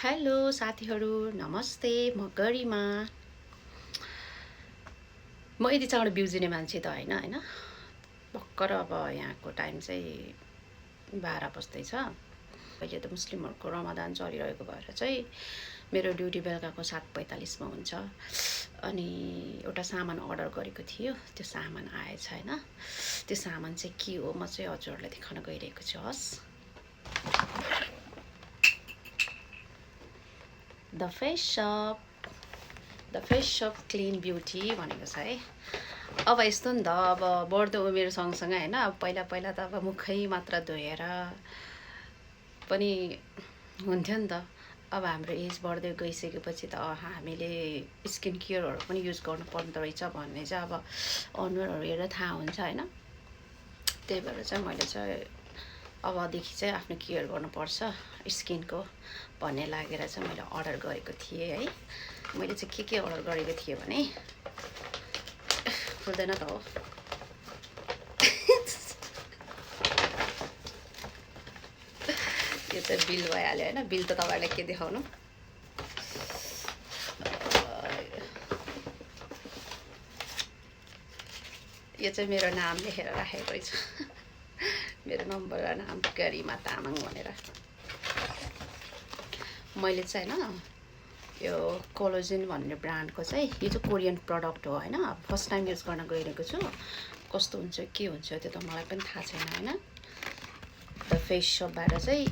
Hello साथीहरू, नमस्ते। म गरिमा। म यति चाँडो बिउजिने मान्छे त होइन भर्खर अब यहाँको टाइम चाहिँ 12 बज्दैछ। अहिले त मुस्लिमहरूको रमदान चलिरहेको भएर चाहिँ मेरो ड्युटी बेलुकाको 7:45 मा हुन्छ। अनि एउटा सामान अर्डर गरेको थियो, त्यो सामान आएछ होइन। त्यो सामान चाहिँ के हो म चाहिँ हजुरहरूलाई देखाउन गइरहेको छु। हस्, the face shop clean beauty भनेको छ है। अब यस्तो नि त, अब बढ्दो उमेर सँगसँगै होइन, अब पहिला त अब मुखै मात्र धोएर पनि हुन्थ्यो नि त। अब हाम्रो एज बढ्दै गइसकेपछि त हामीले स्किन केयरहरू पनि युज गर्नु पर्दो रहेछ भन्ने चाहिँ अब अनुहारहरू हेरेर थाहा हुन्छ होइन। त्यही भएर चाहिँ मैले चाहिँ अबदेखि चाहिँ आफ्नो केयर गर्नुपर्छ स्किनको भन्ने लागेर चाहिँ मैले अर्डर गरेको थिएँ है। मैले चाहिँ के अर्डर गरेको थिएँ भने, खुल्दैन त हो। यो चाहिँ बिल भइहाल्यो होइन। बिल त तपाईँलाई के देखाउनु। यो चाहिँ मेरो नाम लेखेर राखेको रहेछ। मेरो नम्बर र नाम गरिमा तामाङ भनेर। मैले चाहिँ होइन यो कोलोजिन भन्ने ब्रान्डको चाहिँ, यो चाहिँ कोरियन प्रडक्ट हो होइन। फर्स्ट टाइम युज गर्न गइरहेको छु। कस्तो हुन्छ के हुन्छ त्यो त मलाई पनि थाहा छैन होइन। द फेस सपबाट चाहिँ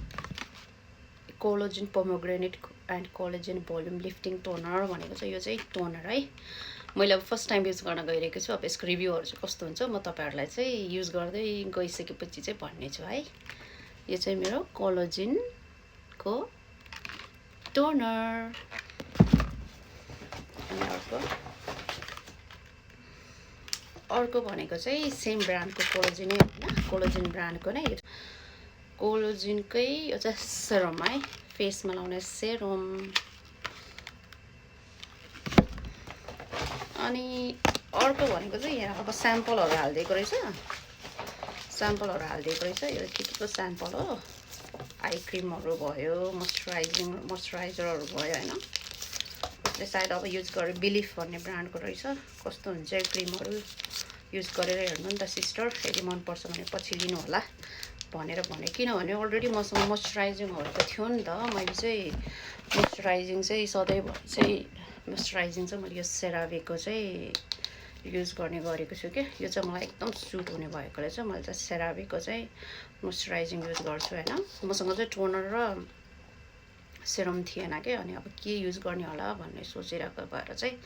collagen pomegranate and collagen volume lifting toner भनेको चाहिँ, यो चाहिँ टोनर है। मैले अब फर्स्ट टाइम युज गर्न गइरहेको छु। अब यसको रिभ्यूहरू चाहिँ कस्तो हुन्छ म तपाईँहरूलाई चाहिँ युज गर्दै गइसकेपछि चाहिँ भन्ने छु है। यो चाहिँ मेरो कोलोजिनको टोनर। अनि अर्को भनेको चाहिँ सेम ब्रान्डको कोलोजिनै होइन, कोलोजिन ब्रान्डको नै कोलोजिनकै यो चाहिँ सेरम है, फेसमा लाउने सेरम। अनि अर्को भनेको चाहिँ यहाँ अब स्याम्पलहरू हालिदिएको रहेछ। यो के स्याम्पल हो। आई क्रिमहरू भयो, मोइस्चराइजरहरू भयो होइन। यसले सायद अब युज गरेर बिलिफ भन्ने ब्रान्डको रहेछ। कस्तो हुन्छ क्रिमहरू युज गरेर हेर्नु नि त सिस्टर। यदि मनपर्छ भने पछि लिनु होला भनेर भने। किनभने अलरेडी मसँग मोइस्चराइजिङहरू त थियो नि त। मैले चाहिँ मोइस्चराइजिङ चाहिँ मैले यो सेरावेको चाहिँ युज गर्ने गरेको छु कि। यो चाहिँ मलाई एकदम सुट हुने भएकोले चाहिँ मैले चाहिँ सेरावेको चाहिँ मोइस्चराइजिङ युज गर्छु होइन। मसँग चाहिँ टोनर र सेरम थिएन कि। अनि अब के युज गर्ने होला भन्ने सोचिरहेको भएर चाहिँ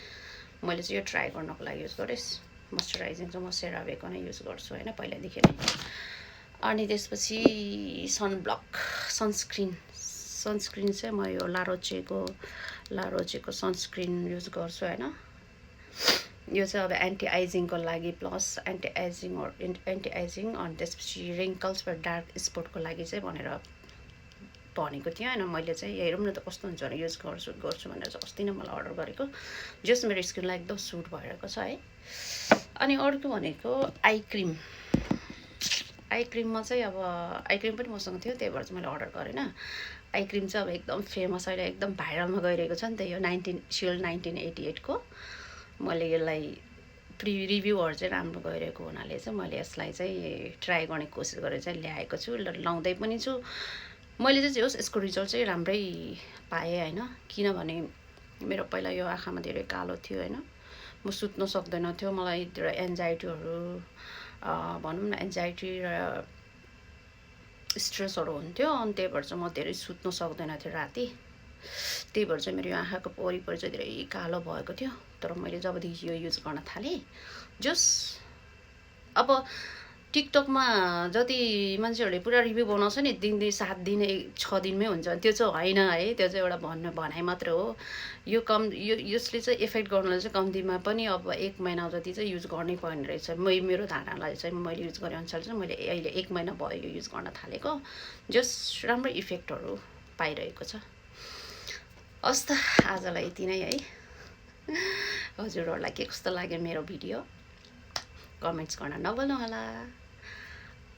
मैले चाहिँ यो ट्राई गर्नको लागि युज गरेँ। मोइस्चराइजिङ चाहिँ म सेरावेको नै युज गर्छु होइन पहिल्यैदेखि नै। अनि त्यसपछि सनस्क्रिन चाहिँ म यो लारोचेको सनस्क्रिन युज गर्छु होइन। यो चाहिँ अब एन्टी एजिङको लागि प्लस एन्टी एजिङ अनि त्यसपछि रिङ्कल्स र डार्क स्पटको लागि चाहिँ भनेर भनेको थियो होइन। मैले चाहिँ हेरौँ न त कस्तो हुन्छ भने युज गर्छु भनेर चाहिँ अस्ति नै मलाई अर्डर गरेको। जस मेरो स्किनलाई एकदम सुट भइरहेको छ है। अनि अर्को भनेको आई क्रिममा चाहिँ अब आई क्रिम पनि मसँग थियो, त्यही भएर चाहिँ मैले अर्डर गरेँ होइन। आई क्रिम चाहिँ अब एकदम फेमस, अहिले एकदम भाइरलमा गइरहेको छ नि त। यो सिल्ड 1988 को। मैले यसलाई रिभ्यूहरू चाहिँ राम्रो गइरहेको हुनाले चाहिँ मैले यसलाई चाहिँ ट्राई गर्ने कोसिस गरेर चाहिँ ल्याएको छु, लाउँदै पनि छु। मैले चाहिँ होस् यसको रिजल्ट चाहिँ राम्रै पाएँ होइन। किनभने मेरो पहिला यो आँखामा धेरै कालो थियो होइन। म सुत्न सक्दैन थियो। मलाई धेरै एन्जाइटीहरू भनौँ न, एन्जाइटी र स्ट्रेसहरू हुन्थ्यो। अनि त्यही भएर चाहिँ म धेरै सुत्न सक्दैन थिएँ राति। त्यही भएर चाहिँ मेरो यो आँखाको वरिपरि चाहिँ धेरै कालो भएको थियो। तर मैले जबदेखि यो युज गर्न थालेँ, अब टिकटकमा जति मान्छेहरूले पुरा रिभ्यू बनाउँछ नि, 3 दिन 7 दिन 6 दिनमै हुन्छ, त्यो चाहिँ होइन है। त्यो चाहिँ एउटा भनाइ मात्र हो। यसले चाहिँ इफेक्ट गर्नुलाई चाहिँ कम्तीमा पनि अब 1 महिना जति चाहिँ युज गर्नै पर्ने रहेछ। मेरो धारणालाई चाहिँ मैले युज गरे अनुसार चाहिँ मैले अहिले 1 महिना भयो यो युज गर्न थालेको। राम्रो इफेक्टहरू पाइरहेको छ। हस् त, आजलाई यति नै है। हजुरहरूलाई के कस्तो लाग्यो मेरो भिडियो कमेन्ट्स गर्न नभुल्नु होला।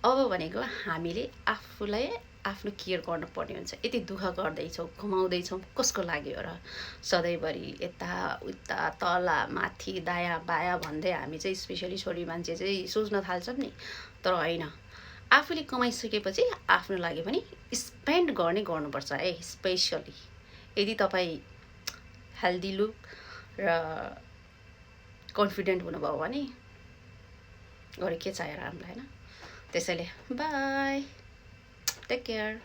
अब भनेको हामीले आफ्नो केयर गर्नुपर्ने हुन्छ। यति दुःख गर्दैछौँ, कमाउँदैछौँ, कसको लागि हो र? सधैँभरि यता उता तल माथि दायाँ बायाँ भन्दै हामी चाहिँ स्पेसली छोरी मान्छे चाहिँ सोच्न थाल्छौँ नि। तर होइन, आफूले कमाइसकेपछि आफ्नो लागि पनि स्पेन्ड गर्नुपर्छ है। स्पेसली यदि तपाईँ हेल्दी लुक र कन्फिडेन्ट हुनुभयो भने अरू के चाहियो र हामीलाई होइन? त्यसैले बाई, टेक केयर।